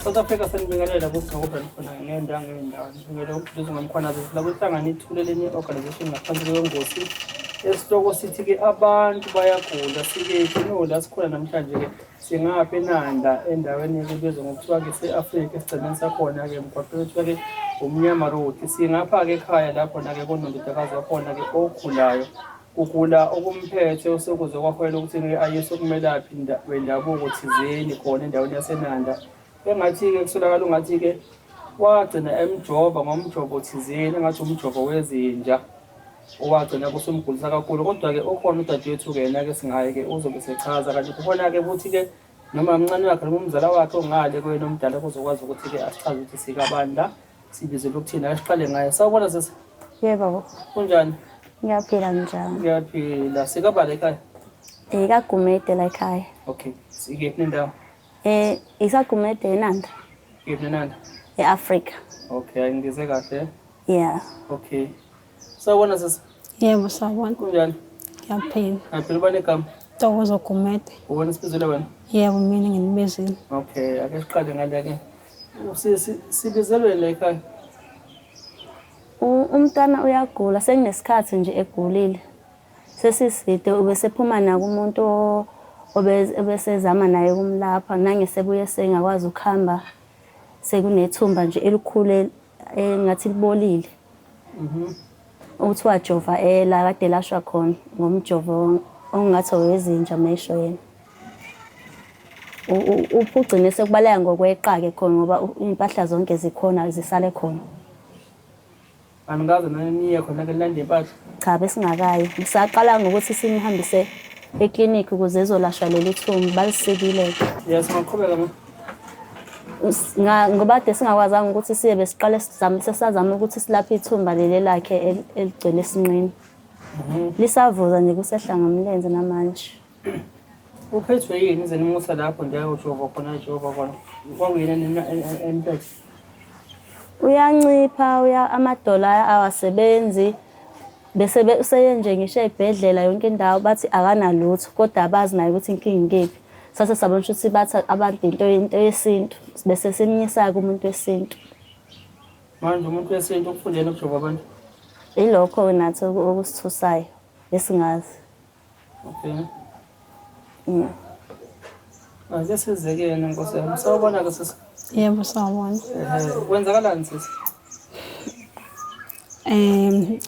South Africa sanibingelela kuthi ngakubona khona ngendawo ngendawo ngibingelela uMduduzi ngoMkhwanazi sila kuhlangana ithuleleni organization ngaphansi kwengosi esihloko sithi-ke abantu bayagula sikephi no la sikhona namhlanje-ke singaphi eNanda endaweni ebizwa ngokuthiwa-ke ise-Afrika esigcemeni sakhona-ke emgwaqweni kuthiwa-ke umnyama road singapha-ke ekhaya la khona-ke kunondodakazi wakhona-ke ogulayo kugula okumphethe osekuze kwaholela ukuthi-ke ayiswe kumelaphi wendabuko thizeni khona endaweni yaseNanda engathi-ke kusolakala ungathi-ke wagcina emjova ngomjovo thizeni engathi umjovo wezinja owagcina kusumgulisa kakhulu kodwa-ke ukhona udadewethu-ke yena-ke singaye-ke uzobe sechaza kanti kukhona-ke ukuthi-ke noma mncane wakhe noma umzala wakhe ongale kuyena omdala kuzokwazi ukuthi-ke asichaze ukuthi sikabani la sibizelwe ukuthini. Ake siqale ngaye. Sawubona sisi. Yebo. Kunjani? Ngiyaphila njani? Ngiyaphila. Sikabani ekhaya? Eh kaGumede la ekhaya. Okay. Sikephi nendawo? Eh isaGumede eNanda. Kephi nenanda? E-Africa. Okay, ngize kahle. Yeah. Okay. Sawubona sisi. Yebo sawubona. Kunjani? Ngiyaphila. Ngiyaphila ubani igama? Ntokozo Gumede. Ubona sibizele wena? Yebo mina nginibizile. Okay, ake siqale ngale ke. Usisi sibizelwe la ekhaya. Umntwana uyagula sekunesikhathi nje egulile. Sesiside ubesephuma naku umuntu obesezama naye ukumlapha nangesebuye sengakwazi ukuhamba sekunethumba nje elikhulu engathi libolile. Uthi wajova la kade elashwa khona ngomjovo ongathi owezinja mesho yena. Ugcine sekubaleka ngokweqa-ke khona ngoba iy'mpahla zonke zikhona zisale khona. Anikaze nani niye khona ke nilande impahla? Cha besingakayi. Saqala ngokuthi simhambise eklinikhi ukuze ezolashwa leli thumba balisikile-ke. Yes, ungaqhubeka ma. Ngoba kade singakwazanga ukuthi siye besiqale sizame sesazama ukuthi silaphe ithumba leli lakhe eligcwele esinqeni. Lisavuza nje kusehla ngomlenze namanje. Uphethwe yini ize nimusa lapho nje ayojova khona ayojova khona. Kwakuyini emphethe? Uyancipha uya amadola awasebenzi bese useye nje ngisho ey'bhedlela yonke indawo bathi akanalutho kodwa abazi naye ukuthi inkinga ikephi. Sase sabona ukuthi bathi abantu into yesintu bese simnyisa-ke umuntu wesintu. Manje umuntu wesintu ukufundela ukujova abantu? Ilokho-ke nathi okusithusayo esingazi. Okay. Ake sizeke yena Nkosi yami. Sawubona ke sisi. Yebo sawubona. Ehhe, kwenzakalani sisi?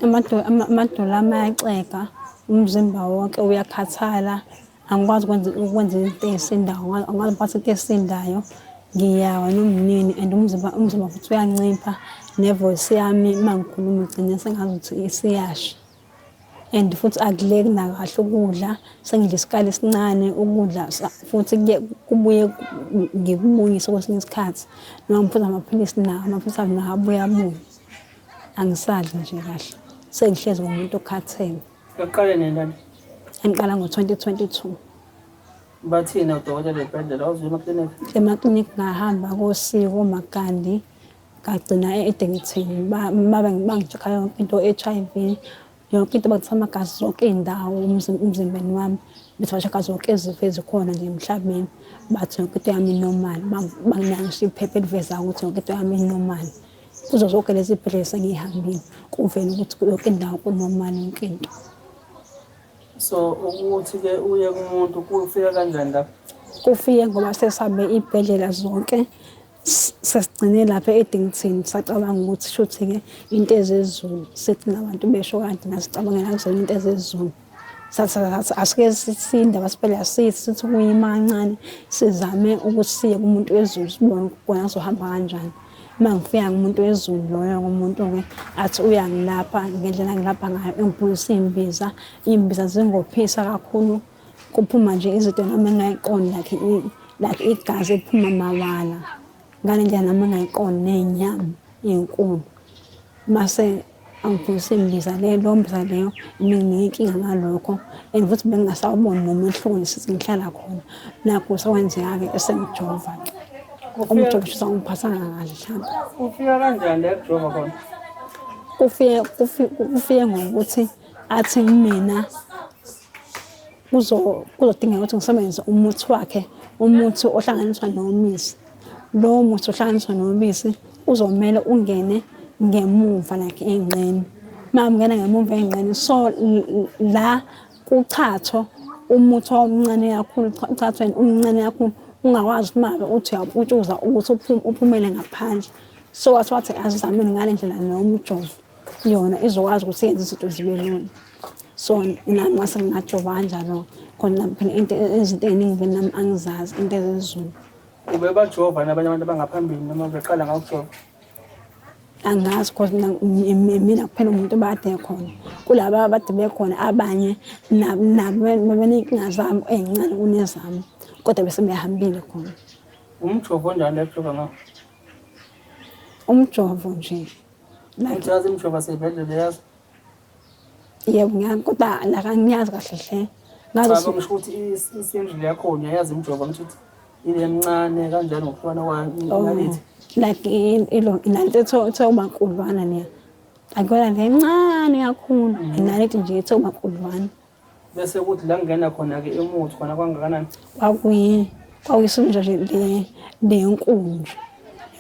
Amadolo ami ayaxega, umzimba wonke uyakhathala, angikwazi ukwenza into esindayo, angikwazi ukuphatha into esindayo. Ngiyawa noma inini and umzimba futhi uyancipha ne-voice yami uma ngikhuluma igcine sengazuthi isiyasha. And futhi akudleki nakahle ukudla, sengidla isikali esincane ukudla futhi kuye kubuye ngikubuyise kwesinye isikhathi. Noma ngiphuza amaphilisi nawo, amaphilisi ami nawo abuye abuye. Angisadli nje kahle, sengihlezi ngumuntu okhathele. Yaqala nini lento? Ngiqala ngo-2022. Bathini odokotela esibhedlela? Awuzuye emaklinikhi? Emaklinikhi ngahamba kosiko Makandi. Ngagcina e-Addington bangi-check-a yonke into o-H_I_V, yonke into bangithatha amagazi zonke iy'ndawo emzimbeni wami. Bethi ba-check-a zonke izifo ezikhona nje emhlabeni. Bathi yonke into yami i-normal, banginika ngisho iphepha elivezayo ukuthi yonke into yami i-normal. Kuzo zonke lezi y'bhedlela esengiy'hambile kuvele ukuthi yonke indawo ku-normal yonke into. So ukuthi-ke uye kumuntu kufika kanjani lapho? Kufike ngoba sesihambe iy'bhedlela zonke. Sesigcine lapha e-Addington sacabanga ukuthi shuthi-ke into ezezulu sithi nabantu besho kanti nasicabangela kuzona into ezezulu. Sathi asike sisinde basibhedlela sithi sithi kuyima kancane sizame ukuthi siye kumuntu wezulu sibone kona kuzohamba kanjani. Uma ngifika kumuntu wezulu loyo umuntu-ke athi uyangilapha ngendlela angilapha ngayo engiphuzisa iy'mbiza, iy'mbiza zingophisa kakhulu. Kuphuma nje izinto nami engingayiqondi like like igazi eliphuma mawala ngale ndlela nami engingayiqondi ney'nyama ey'nkulu. Mase angiphuzisa imbiza leyo, leyo mbiza leyo ibinginika inkinga ngalokho and futhi bengingasawuboni nomehluko nesithi ngihlala khona. Nakhu sekwenzeka-ke esengijova-ke. Umjovo shuthi awungiphathanga kahle mhlampe. Ufika kanjani la ekujova khona? Kufike kufike ngokuthi athi kumina kuzodingeka ukuthi ngisebenzise umuthi wakhe, umuthi ohlanganiswa nomizi. Lowo muthi uhlanganiswa nobisi uzomele ungene ngemuva like ey'nqeni. Uma ungena ngemuva ey'nqeni so la kuchatho umuthi wawumncane kakhulu uchathweni umncane kakhulu ungakwazi ukuthi uma uthi uyaputshuza ukuthi uphumele ngaphandle. So wathi wathi asizameni ngale ndlela nomjovo yona izokwazi ukuthi yenze izinto zibe lula. So nami ngase ngingajova kanjalo khona phela into izinto ey'ningi vele nami angizazi into ezezulu. Ubebajova nabanye abantu abangaphambili noma ubeqala ngakujova? Angazi cause mina mina kuphela umuntu obade khona. Kulaba abade bekhona abanye nabo babeney'nkinga zabo ey'ncane kunezami kodwa bese behambile khona. Umjovo onjani lo ejova ngawo? Umjovo nje. Like Uyazi imjovo yasey'bhedlela uyazi? Yebo ngiyazi kodwa la kangiyazi kahle hle. Ngazi Cha ngisho ukuthi isindlu yakhona uyayazi imjovo ngisho ukuthi ile mncane kanjani ngokuhlukana kwayo oh, inalithi. Like ilo inalithi ethe umankudlwana leya. Akuyona le encane kakhulu. Inalithi nje ethe umankudlwana. Bese kuthi la kungena khona-ke umuthi khona kwangakanani? Kwakuyi kwakuyisinja nje le lenkulu nje.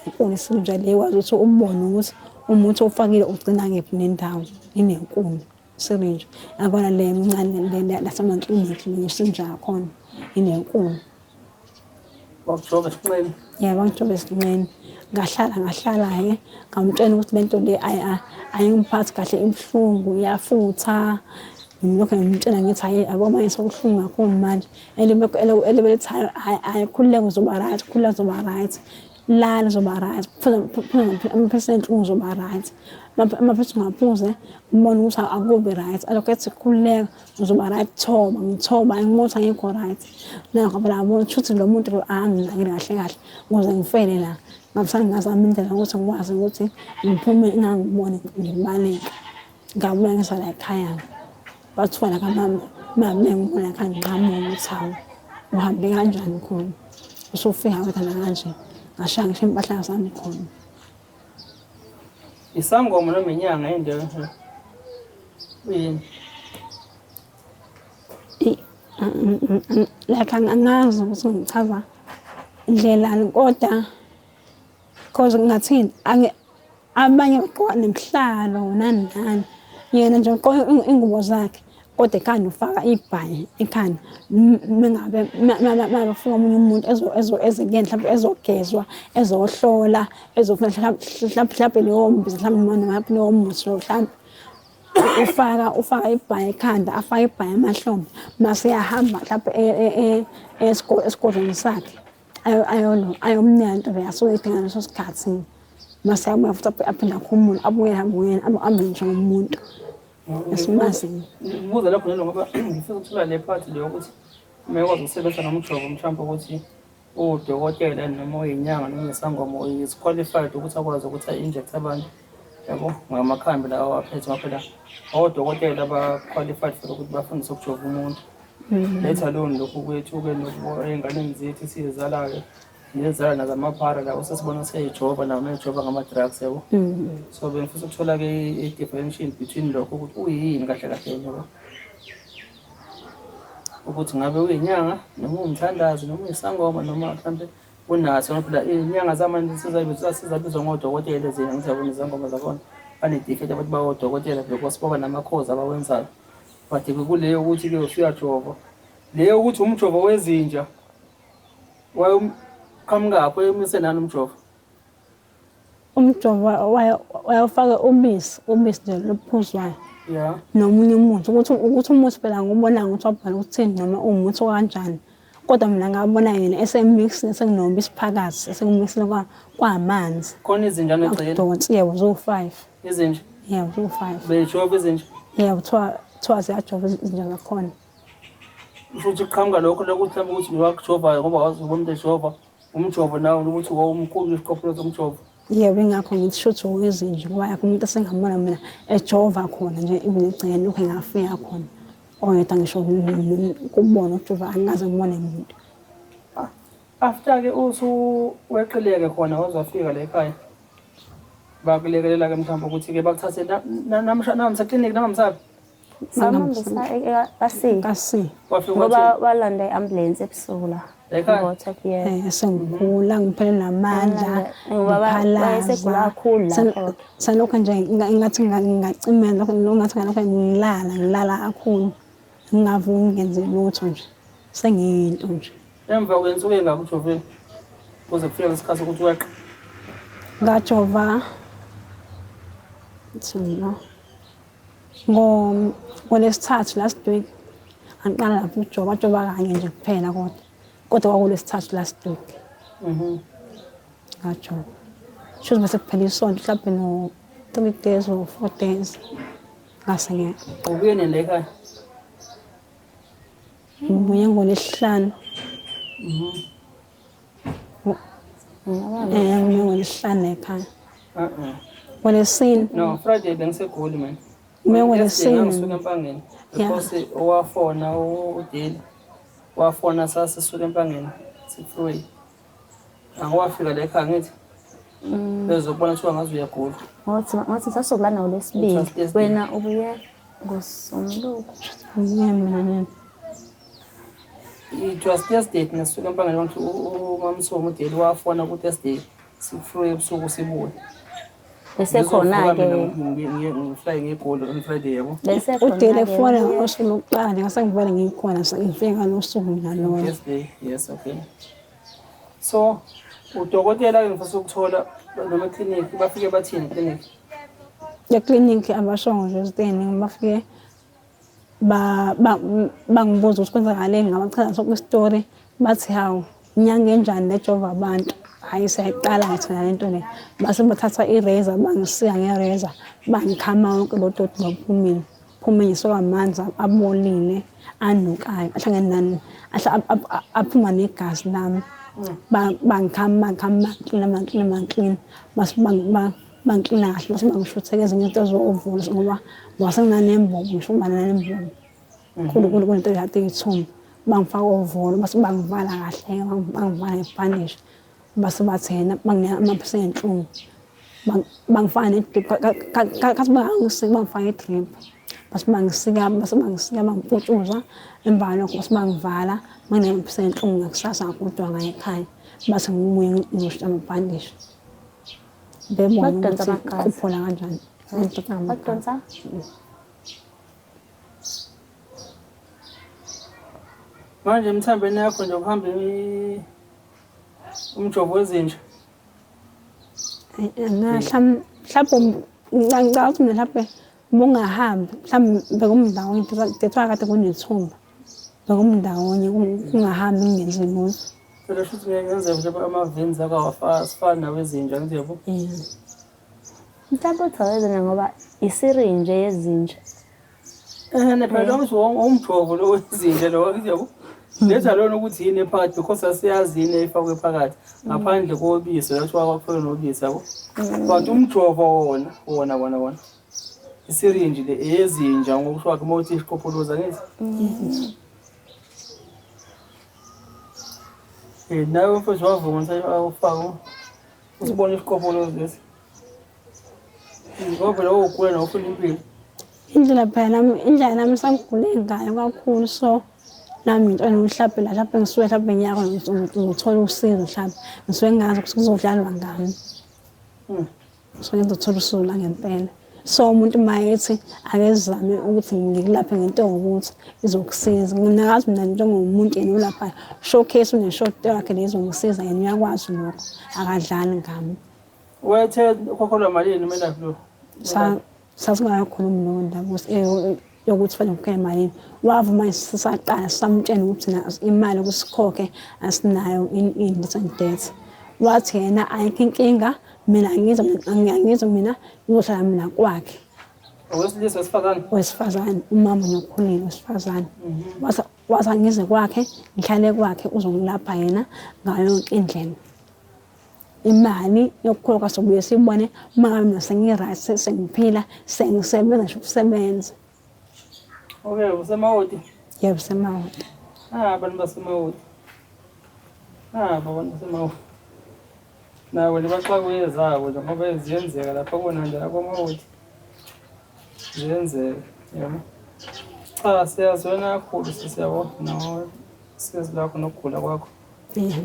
Enkulu isinja le wazi ukuthi umbone ukuthi umuthi owufakile ugcina ngephi nendawo inenkulu syringe. Akona le encane le lasemaklinikhi le isinja yakhona inenkulu. Wakujova esinqeni? Yebo, wangijova esinqeni. Ngahlala ngahlala-ke ngamtshela ukuthi le nto le ayingiphathi kahle ibuhlungu iyafutha. Ngilokhu ngimtshela ngithi hhayi yabo manje sekubuhlungu kakhulu manje. Elibele lithi hhayi hhayi khululeka uzoba right, khululeka uzoba right. Lala uzoba right, phuza amaphilisi enhlungu uzoba right. Amaphilisi ungaphuze ubone ukuthi akubi right. Alokhu ethi khululeka ngizoba right thoba ngithoba ngibona ukuthi angikho right nakho phela ngabona ukuthi lo muntu lo anginakile kahle kahle ukuze ngifele la ngabusane ngazama indlela ukuthi ngikwazi ukuthi ngiphume ingangiboni ngibaleke ngabuya ngisala ekhaya bathiwa la kamama mama engibona ekhaya ngiqhamuka ukuthi hawu uhambe kanjani khona usufika wetha nakanje ngashaya ngisho impahla zami khona. Isangoma noma inyanga yini leyo? Uyini? Like angazi ukuthi ngichaza ndlelani kodwa cause ngingathini abanye bagqoka nemihlalo nani nani yena nje ugqoka ingubo zakhe kodwa ekhanda ufaka ibhayi ekhanda mengabe mabefika omunye umuntu ezekuyena mhlawumbe ezogezwa ezohlola ezofuna mhlawumbe mhlawumbe leyo mbiza mhlawumbe noma leyo muthi lo mhlawumbe ufaka ufaka ibhayi ekhanda afake ibhayi emahlombe mase eyahamba mhlawumbe e, e, e, esigodlweni sakhe ayomnika into leyo asuke edinga ngaleso sikhathi mase abuya futhi aphinde akhumule abuyele abuyele abe njengomuntu esimaziyo. Ngibuza lokho nalo ngoba ngifisa ukuthola le part le yokuthi uma ekwazi ukusebenzisa nomjovo mhlawumbe ukuthi uwudokotela noma uyinyanga noma uyisangoma is qualified ukuthi akwazi ukuthi a-inject abantu yabo ngamakhambi lawa awaphethe ngoba phela odokotela ba-qualified for ukuthi bafundise ukujova umuntu let alone lokhu kwethu-ke ey'nganeni zethu esiyizalayo nezala nazamaphara lawo sesibona seyijova nawo mejova ngama-drugs yabo so bengifisa ukuthola-ke i-differentiation between lokho ukuthi uyini kahle kahle yabo ukuthi ngabe uyinyanga noma uwumthandazi noma uyisangoma noma mhlampe unaso ngoba phela iy'nyanga zamanje sezabizwa ngodokotela ezinye ngithi yabona izangoma zakhona banedifeti abantu bawodokotela because baba namakhozi abawenzayo but kuleyo ukuthi-ke usuyajova leyo ukuthi umjovo wezinja Wayewuqhamukaphi? Wayemise nani umjovo? Umjovo wayewufake ubisi, ubisi nje lophuzwayo. Yeah. Nomunye umuthi ukuthi ukuthi umuthi phela ngubona ukuthi wabhala ukuthini noma uwumuthi okanjani. Kodwa mina ngabona yena esemix esekunobisi phakathi esekumixile kwamanzi. Khona izinja negcina. Donsi yebo ziwu-5. Izinja? Yebo ziwu-5. Beyijova izinja? Yebo kuthiwa ziyajova izinja zakhona. Kusho ukuthi kuqhamuka lokho lokuthi mhlawumbe ukuthi ngiwakujovayo ngoba wazi uba umuntu ejova umjovo nawo ukuthi wawumkhulu isiqophelo somjovo. Yebo ingakho ngithi shuthi owezinja ngoba yakho umuntu esengambona mina ejova khona nje even egcekeni lokhu engafika khona oyedwa ngisho kubona ukujova angikaze ngibone muntu. After-ke usuweqileke khona waze wafika la ekhaya bakulekelela-ke mhlawumbe ukuthi-ke bakuthathe namsha namsa eklinikhi noma msaphi? Samhambisa kasi Kasi. Wafika ngoba wathini? walanda i-ambulance ebusuku la. Ekhaya? Yeah. Eh sengigula ngiphele namandla. Ngoba wayesegula kakhulu lapho. Salokho nje ngathi ngingacimela lokho ngathi ngalokho ngilala ngilala kakhulu. Ngingavuki ngenze lutho nje. Sengiyinto nje. Emva kwensuku engaka ujovile kuze kufike lesikhathi sokuthi weqe. Ngajova thina ngolwesithathu last week angiqala lapho ukujova jova kanye nje kuphela kodwa kodwa kwakulwesithathu last week. Ngajova. Shuthi bese kuphela isonto mhlawumbe no 3 days or 4 days ngase ngiya. Ubuye nini la ekhaya? Ngibuye ngolwesihlanu. Eh ngibuye ngolwesihlanu ekhaya. Uh-uh. Ngolwesine. No, Friday bengisegoli man. Ngibuye ngolwesine. Ngisuka eMpangeni. Because owafona uDeli wafona sasisuka eMpangeni si-freeway. Angowafika la ekhaya ngithi bezobona kuthiwa ngaze uyagula. Ngothi ngothi sasokula ngolwesibili. Wena ubuye ngoSombuluko. Ngibuye mina nini. It was Thursday thina sisuka eMpangeni ukuthi uMamsomo uDeli wafona ku-Thursday si-freeway ebusuku sibuye. Bese khona-ke Ngifly ngegoli on Friday yabo. bese Udele khona-ke fona ngosuku lokuqala nje ngase ngivele ngikhona ngifike ngalosuku mina lolo. Thursday, yes, okay. So udokotela ke ngifisa ukuthola noma eklinikhi bafike bathini eklinikhi? Eklinikhi abashongo nje izinto ey'ningi bafike bangibuza ukuthi kwenzakaleni ngabachaza sonke isitori bathi hawu inyanga enjani lejova abantu hhayi siyayiqala thina le nto le base bathatha i-razor bangisika nge-razor bangikhama wonke lo doti lophumile phume ngisuka amanzi abolile anukayo ahlangene nani aphuma negazi lami bangikhama bangikhama bangiklina bangiklina bangiklina base bangiklina kahle base bangishutheka ezinye izinto zovula ngoba ngoba sengiнаnembobo ngisho ukuba nanembobo khulu kunento kade iyithumba bangifaka ovolo base bangivala kahle bangivala ngebhandishi base bathi yena banginika amaphilisi ey'nhlungu bangifaka ne-drip kathi bangisika bangifaka i-drip base bangisika base bangisika bangiputshuza emva kwalokho base bangivala banginika amaphilisi ey'nhlungu ngakusasa ngagoduka ngaya ekhaya base ngibuye ngizoshintsha amabhandishi bebona Bakudonsa ukuthi amagazi. kuphola kanjani. Ngidonsa amagazi. Bakudonsa? Manje emthambeni yakho nje kuhamba umjovo wezinja. Mhlawumbe ngicabanga ukuthi mina mhlawumbe ubungahambi mhlawumbe bekumndawonye that's why kade kunethumba bekumndawonye kungahambi kungenzi lutho. Phela shuthi kungenzeka nje ama-veins akho awafani nawezinja ngithi yabo. Yeah. Mhlawumbe uthole ezinja ngoba isirinje yezinja. Eh phela lo ngisho umjovo lo wezinja lo ngithi yabo. Letha lona ukuthi yini ephakathi because asiyazi yini efakwe phakathi ngaphandle kobisi la kuthiwa kwakufakwe nobisi yabo. But umjovo wona wona wona wona isirinji le eyezinja ngokusho kwakhe uma uthi isiqopholoza ngithi. Eh nawe mfowethu wavuma ukuthi awufake usibone isiqopholoza lesi. Ngoba phela ugula nawe ufuna impilo. Indlela phela nami indlela nami sangigule ngayo kakhulu so nami ngitshela mhlawumbe la mhlawumbe ngisuke mhlawumbe ngiyako ngizothola usizo mhlawumbe ngisuke ngazi ukuthi kuzodlalwa ngami. So ngizothola usizo la ngempela. So umuntu uma ethi ake sizame ukuthi ngikulaphe ngento ewukuthi izokusiza. Ngingazi mina njengomuntu yena olaphayo showcase une-short yakhe le izongisiza yena uyakwazi lokho akadlali ngami. Wethe ukhokhelwa malini umelaphi lo? Sasingakhulumi leyo ndaba ukuthi yokuthi fanele ngikhokhe malini. Wavuma sisaqala samtshela ukuthi thina imali ukuthi sikhokhe asinayo in this and that. Wathi yena ayikho inkinga mina angizwa mina ngizohlala mina kwakhe. Owesilisa wesifazane? Wesifazane, umama nokhulile wesifazane. Wathi angize kwakhe ngihlale kwakhe uzongilapha yena ngayo yonke indlela. Imali yokukhokha sobuye siyibone uma ngabe mina sengi-right sengiphila sengisebenza ngisho ukusebenza. Okay, usemawoti? Yebo, usemawoti. Ah, abantu basemawoti. Ah, abantu basemawoti. Nabo nje baxakwe ezabo nje ngoba ziyenzeka lapha kona nje akomawoti. Ziyenzeka, yabo. Cha, siyazwena kakhulu sisi yabo, nawe sizi lakho nokugula kwakho. Yeah.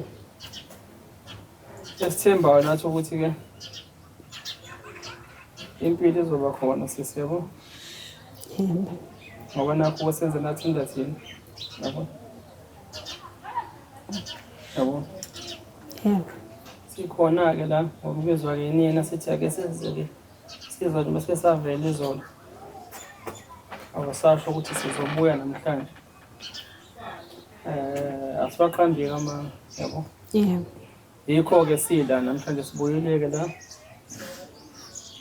Esithembayo nathi ukuthi-ke impilo izoba khona sisi yabo. Yebo. Ngoba nakho kwesenze nathinda thina. Yabo. Yabo. Yebo. Sikhona-ke la ngokubizwa-ke yinina sithi ake size-ke sizwa nje bese savela izolo. Awusasho ukuthi sizobuya namhlanje. Eh asiwaqambi amanga yabo. Yebo. Yikho-ke sila namhlanje sibuyile-ke la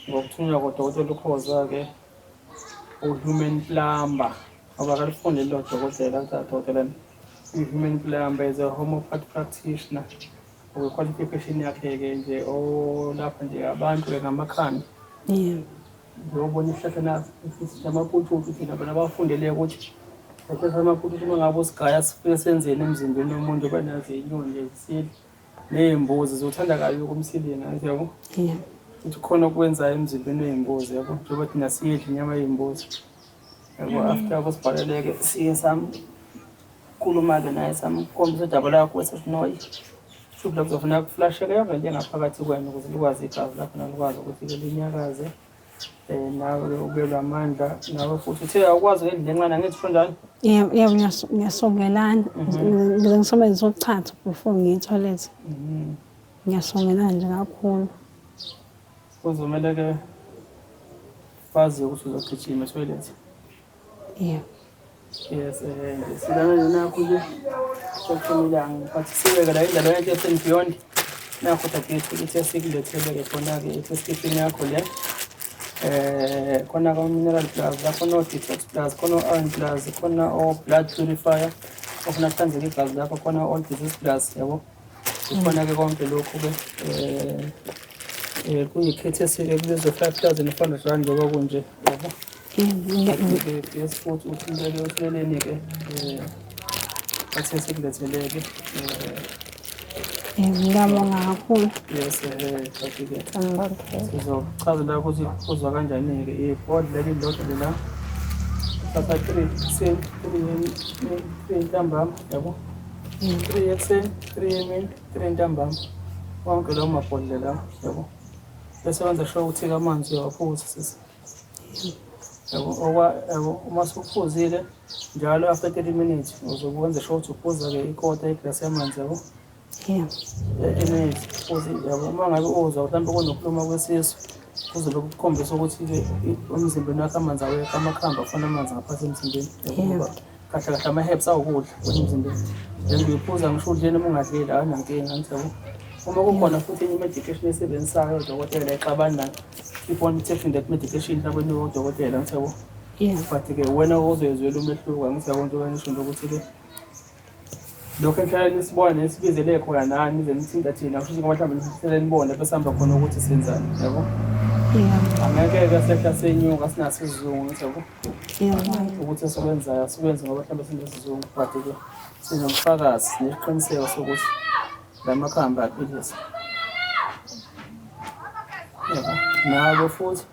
ngokuthunywa kodokotela uKhoza-ke u-human plumber ngoba akalifundeli lo dokotela kuthiwa dokotela i-human plumber is a homeopathy practitioner okwe-qualification yakhe-ke nje olapha nje abantu-ke ngamakhanda. Yebo. Ngiyobona isihlahla naso amaputshutshu thina bona abafundele ukuthi isihlahla amaputshutshu uma ngabe usigaya sifike senzeni emzimbeni womuntu banazo iy'nyoni nje zisile ney'mbuzi ziwuthanda kabi ukumsilinga angithi yabo Yeah. ukuthi khona okwenzayo emzimbeni wey'mbuzi yabo njengoba thina siyidla inyama yey'mbuzi yabo after kusibhaleleke siye samkhuluma-ke naye samkhombisa udaba lakho wesethi noyi shuthi la kuzofuneka kuflasheke yonke into engaphakathi kwena ukuze likwazi igazi lakho nalikwazi ukuthi-ke linyakaze um nawe-ke ubelwe amandla nawe futhi uthe awukwazi ngendlela encane angithi usho njalo. Yebo, yebo ngiyasongelana. Ngize ngisebenzise uchatho before ngiye e-toilet. Ngiyasongelana nje kakhulu. Kuzomele-ke bazi ukuthi uzogijima e-toilet. Yebo. Yes, silana nje nakho nje sokuthumilanga but sibeke la indaba yonke and beyond nakho dadewethu ukuthi esikulethele-ke khona-ke i-prescription yakho le khona ka-mineral plus la khona o-detox plus khona o-iron plus khona o-blood purifier ofuna kuhlanzeke igazi lakho khona o-all disease plus yabo kukhona-ke konke lokhu-ke kuyikhithi esike kubizwe 5,400 rand njengoba kunje yabo. Yes futhi uthinteke uhleleni-ke athe sikuletheleke. Ngiyabonga kakhulu. Yes, but-ke sizochazela ukuthi kuphuzwa kanjani-ke ibhodlela lelilodwa lela uthatha 3 ekuseni 3 ntambama yabo 3 ekuseni 3 emini 3 ntambama wonke lawo mabhodlela yabo bese wenza sure ukuthi-ke amanzi uyawaphuza sisi yabo yabo uma suphuzile njalo after 30 minutes uzobe wenza sure ukuthi uphuza-ke ikota iglasi yamanzi yabo. Yeah. 30 minutes futhi yabo uma ngabe uzwa mhlawumbe kunokuluma kwesisu kuzobe kukhombisa ukuthi-ke emzimbeni wakho amanzi awekho amakhambi afuna amanzi ngaphansi emzimbeni Yeah. Kahle kahle ama-herbs awukudla wena emzimbeni then uyiphuza ngisho udleni uma ungadlile awunankinga angithi yabo uma kukhona futhi enye i-medication esebenzisayo odokotela exabani nayo keep on taking that medication mhlawumbe odokotela angithi yabo. Yeah. But-ke wena ozoyizwela umehluko angithi yabo njengoba ngisho nje ukuthi-ke lokho enihlale nisibona nisibizele khona nani nize nithinta thina kusho ukuthi ngoba mhlawumbe nihlale nibone bese hamba khona ukuthi senzani yabo. Yeah. Angeke-ke sehla senyuka sinaso isizungu ngithi yabo Yeah. ukuthi esikwenzayo asikwenzi ngoba mhlawumbe sinesizungu but-ke sinobufakazi nesiqiniseko sokuthi la makhambi aphilisa yabo nabo futhi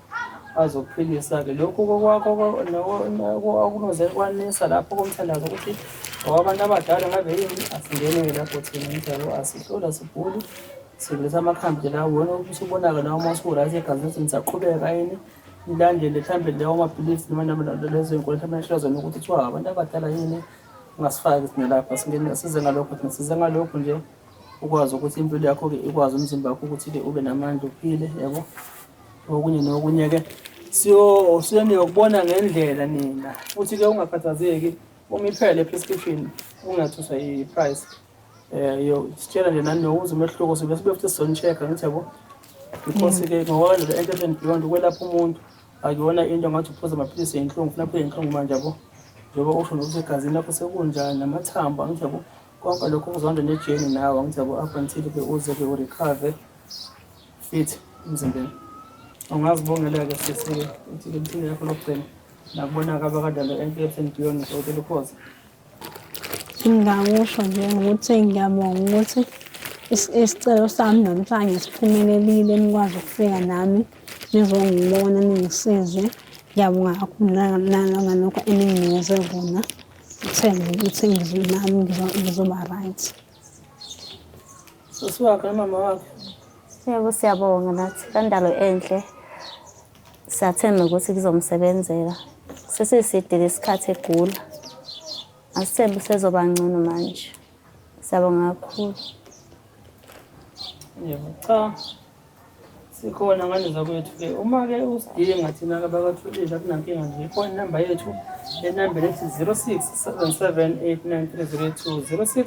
azokuphilisa-ke lokhu kokwakho okunoze kwanisa lapho komthandazo ukuthi ngoba abantu abadala ngabe yini asingene-ke lapho thina ngithi yabo asihloli asiguli sikuletha amakhambi la wona usubona-ke nawo uma usu-right egazini ukuthi nisaqhubeka yini nilandele mhlawumbe leyo maphilisi noma noma lezo y'nkolo mhlawumbe nishilo zona ukuthi kuthiwa abantu abadala yini ungasifaki thina lapha singene size ngalokho thina size ngalokho nje ukwazi ukuthi impilo yakho-ke ikwazi umzimba wakho ukuthi-ke ube namandla uphile yabo okunye nokunye-ke siyoniyokubona ngendlela nina futhi-ke ungakhathazeki uma iphele prescription ungathuswa i-price yo sitshela nje nani nokuze umehluko sibe sibe futhi sizoni-check-a ngithi yabo because-ke ngoba le Entertain and Beyond ukwelapha umuntu akuyona into ngathi uphuza amaphilisi ey'nhlungu funa aphuze iy'nhlungu manje yabo njengoba usho nokuthi egazini lakho sekunjani namathambo angithi yabo konke lokho kuzonda nejeni nawe angithi yabo up until-ke uze-ke u-recover fit emzimbeni. Ungazibongela-ke sisi-ke uthi-ke mthini yakho lokugcina nakubona-ke abakadala Entertain and Beyond udokotela uKhoza. Engingakusho nje ukuthi ngiyabonga ukuthi isicelo sami namhlanje siphumelelile nikwazi ukufika nami nizongibona ningisize. Ngiyabonga kakhulu nangalokho eninginikeze kona. Ngithembe ukuthi nami ngizoba right. Sisi wakhe nomama wakhe. Yebo, siyabonga nathi kandalo enhle. Siyathemba ukuthi kuzomsebenzela. Sesiside lesikhathi egula. Asithembe usezoba ngcono manje. Siyabonga kakhulu. Yebo, cha. Sikhona ngane zakwethu-ke uma-ke usidinga thina-ke bakathulile akunankinga nje ikhona inamba yethu enambeni ethi 06 77 89302 06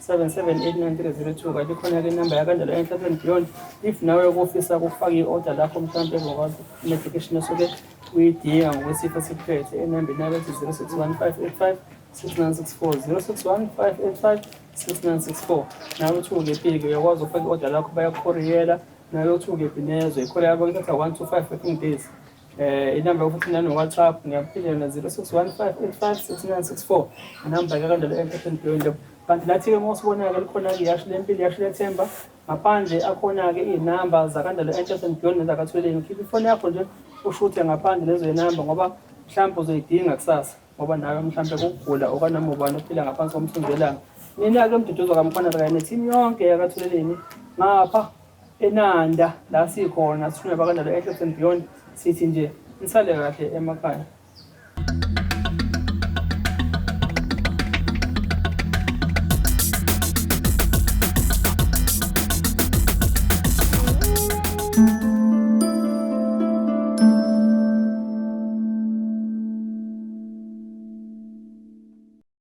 7789302 kanti khona-ke inamba yakandalo enhle and beyond if nawe kufisa ukufaka i-order lakho mhlawumpe ngokwa-medication osuke uyidinga ngokwesifo esiphethe enambeni yabo ethi 061 585 6964 061 585 6964. Nawe uthi ukephi-ke uyakwazi ukufaka i-order lakho, bayakukhoriyela. Nawe uthi ukephi nezwe, ikhole yabo ithatha 1 to 5 working days. Inamba yokuthi nano WhatsApp ngiyaphila na 0615856964, inamba kakandalo enhle beyond. Kanti nathi-ke uma usibona-ke likhona-ke iyasho lempilo, iyasho lethemba ngaphandle, akhona-ke iy'namba zakandalo enhle and beyond nezakathweleni. Ukhiphe ifoni yakho nje ushuthe ngaphandle lezo y'namba ngoba mhlawumbe uzoyidinga kusasa, ngoba nawe mhlawumbe kukugula okanoma ubani ophila ngaphansi komthunzi welanga. Mina-ke Mduduzo kaMkhwanazi kanye nethimu yonke yakaThuleleni ngapha eNanda la sikhona sithunywa bakandalo enhle and beyond, sithi nje nisale kahle emakhaya.